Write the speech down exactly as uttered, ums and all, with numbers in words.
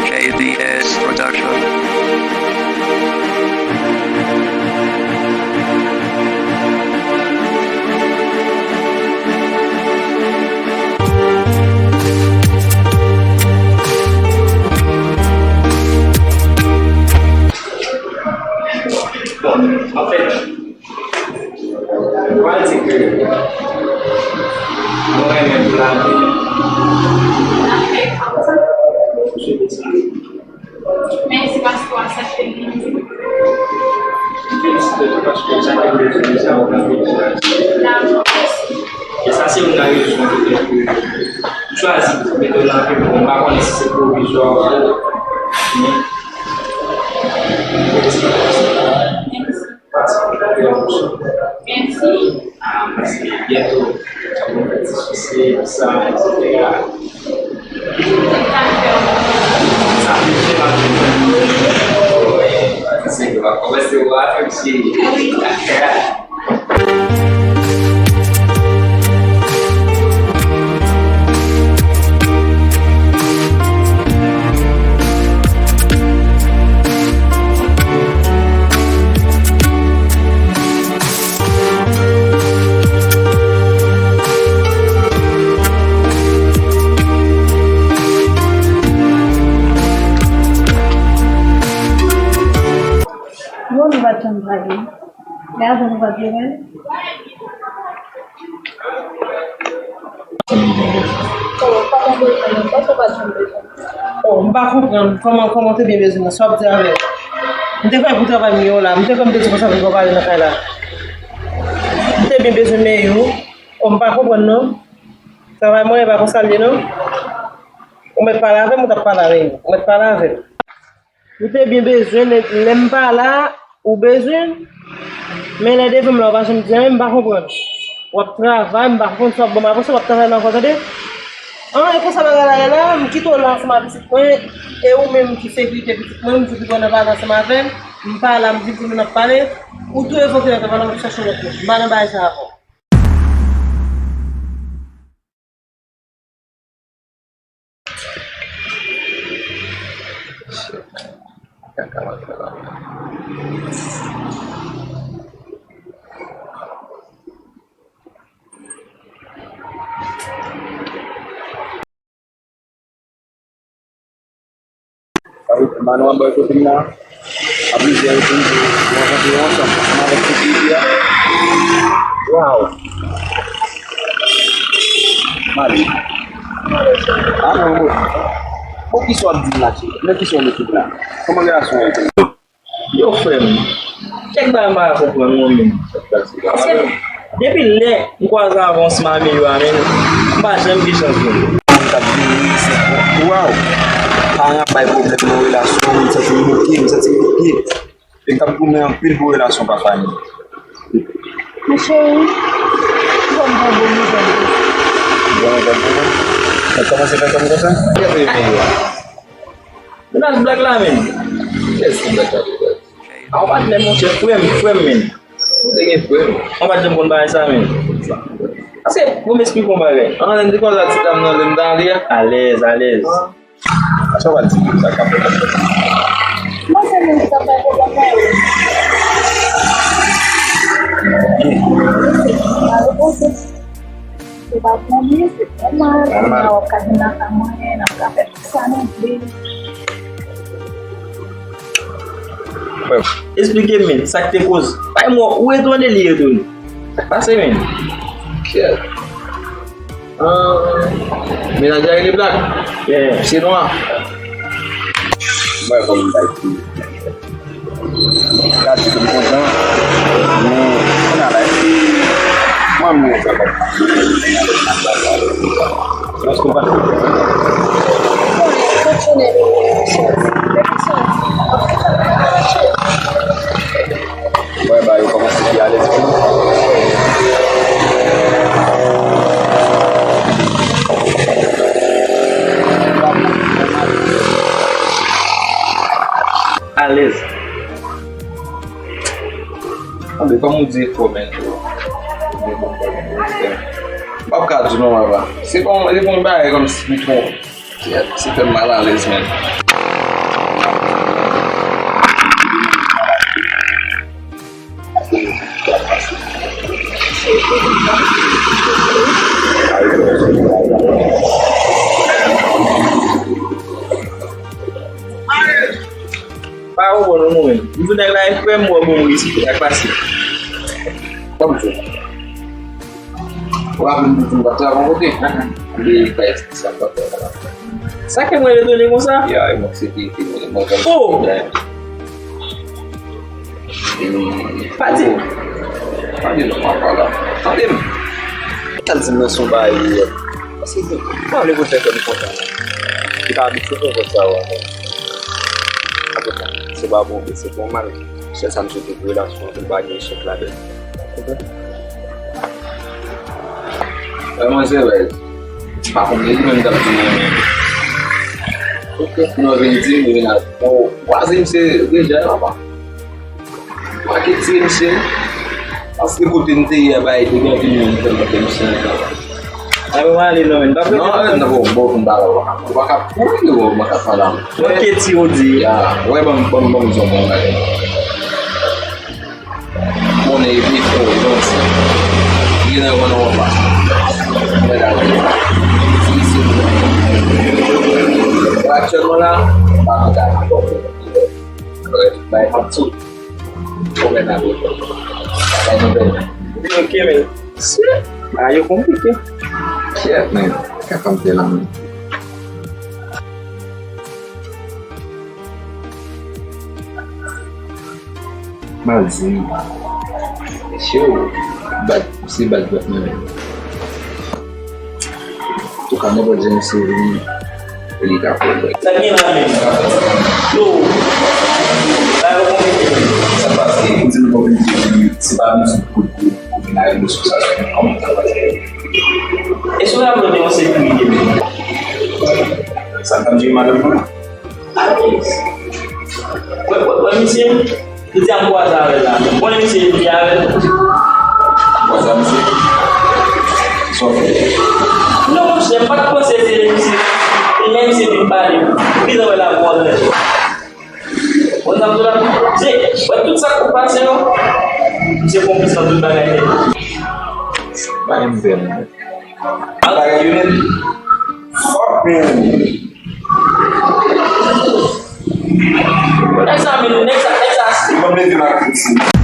K D S Production. Bon, anfèt, mwen di ke mwen renmen pou lavi. Mèsi paske w aksepte m. M felisite w tou paske sa ke m bezwen deja ou ka fè. Dakò, mèsi. E sa se youn nan rezon ki fè ke m chwazi mete w nan fim. Bon, m pa konnen si se pwovizwa ou, men mèsi. Mèsi. Mèsi. Byentou, sa bon fè ti sise, sa, etsetera. Sa vin fè m ap vin. Wi, se ke w ap kòmanse w ap reflechi. Bon, nou pa t janm pale. E avan nou pa t vle wè l? Oh, pa t janm bezwen, non, paske w pa t janm bezwen. Oh, m pa konprann kòman, kòman w te byen bezwen nan, sa w ap di avè m. M te kwè pou travay m ye w la, m te kwè m te di konsa pou n pale nan kay la. M te byen bezwen men yo. Oh, m pa konprann non. Travay mwen e pa konsa l ye non. Ou mèt pale avè m, ou t ap pale avè yo. Ou mèt pale avè m. Ou te byen bezwen, lè, lè m pa la, ou bezwen m. Men lè devan m la, ou pa janm di anyen, m pa konprann. W ap travay, m pa konprann sa w ap ban m apre sa, w ap travay nan ankò, tande? An, e konsa bagay la ye la, m kite w la ansanm ak pitit mwen, e ou menm ki sekirite pitit mwen, m di w pou w ann pale ansanm avè m, m pa la, m vin pou nou n ap pale, ou tou revoke lòt la, pandan m ap chache lòt moun. M pa nan bagay sa avè w. Sa vle di, Mano anba kote m nan, a plizyè repriz, nou rankontre yo ansanm, ansanm avèk sekirite a. Waw! Mali. Ah, non, bon. Bon, kisa w ap di m la, cheri? Nan kisa w mete m la? Kòman relasyon an ye? Yo, frè m, kèk bagay m pa ka konprann mwen menm. Paske depi lè m kwaze avè w ansanm ak Meyou a, men m pa janm gen chans jwenn ou. Moun k ap vini, se, waw! Paran ap bay pwoblèm nan relasyon, m santi m bloke, m santi m bloke. E m t ap goumen anpil pou relasyon pa fini. Mon cheri, m ban m bon nouvèl. Bon nouvèl pou mwen? Mwen kòmanse fè kòm konsa? Kèt, Meyou. Mennaj blag la, men. Kiyès ki blag la, blag? A, yon patnè, monchè, frè m, frè m, men. Ou te gen frè m? Ou pa t janm konn bagay sa, men. Paske, pou m esplike yon bagay. An, lè m te kwaze ak ti dam nan, lè m t ale a. Alèz, alèz. Sa w pral di moun sa k ap fè. Mwen se moun ki t ap bay pwoblèm nan yo. Mwen repoze. Se pa pou mwen, se pou mwen. Mwen w ap ka vin nan kay mwen, n ap ka fè tout sa nou vle. Bref, esplike m, men, sa k te koz. Bay mwen, ou retounen, li retounen. Sa k pase, men? Kyèt. Ah, mennaj la rele Black. Yeah. Se nwa. Mwen konn bay ti. Ka di ke m kontan. Men, kounye a la, epi mwen menm sa pa. Mwen kontan. Mwen ba yo kòmanse pi alèz pou nou. Alèz. Anben, kòm ou di, fò, men. M p ap ka di non, papa. Se pa, se pa yon bagay kòmsi twò. Se fè m mal alèz, men. Pa ou bon nou mwen. M di nèg la e frè m, wè bon wi, sa k pase. Kòm sa. Ou raple m di w ap travay yon kote? Li bay sa k ap fè. Sa ke mwen retounen konsa? Ya, e mwen se ki, ki mwen, mwen konn. Oh! Pati. Pati non, papa la. Tande m. Sa l di m nan se yon bagay li ye. Paske mwen vle pou l fè kè m kontan. Li pa abitye fè konsa ankò. Ankò, se pa bon, se pa mal. Sèl sa m swete pou relasyon an, pou l pa gen echèk ladan l. Wè, manzè, wè. M pa konn, li menm t ap di m renmen. Ok. Pou nou vin di m, vin al. Bon, kwaze misye deja, papa. Pa ke tire misye. Paske kote m te ye a, bagay te gen anpil moun ki te monte misye ankò. A, mwen ale non, men. Pa fè non, non, bon, bon, m pa la. Ou pa ka kouri, ou pa ka pale. Mwen ke ti ou di. Ya, wè, ban m, ban m, ban m di yon bon bagay. Konnen epi fò, donk, li nan yon nan yon pa. Mwen la, wi. Aktyèlman la, m pa konn ta. Bay ap tou. Pwoblèm la, bay nouvèl. Ok, men. Se, bagay yo konplike. Kyèt, men. Ka fanm te la, men. Mal di. Mesye, bat, se bat, bat, men. Antouka, nenpòt jan misye vini, e li ka fè l. Sa gen la menm? Yo, ba yo konpete menm. Sa pase, ou di nou konpete, se pa nou sou kout kou, ou vin a emosyon sa, kòman sa pase? E si w raple w te yon sekirite menm? Sa t ap jwe madanm mwen? Wè, wè, wè, misye. Li te ap kwaze avè l la. Bon, misye vini avè l. Kwaze a misye? Sa w fè? Non, monchè, m pa t panse se misye. E lè misye vin pale, m bizwen wè la pou w ranje. Bon, sa m di w la, se, wè tout sa k pase yo, misye konplis nan tout bagay nèt. Pa gen pèn. Bagay yo nèt. Fuck, man. Nèg sa, men, nèg sa, nèg sa. Li pa vle di m ak Christine.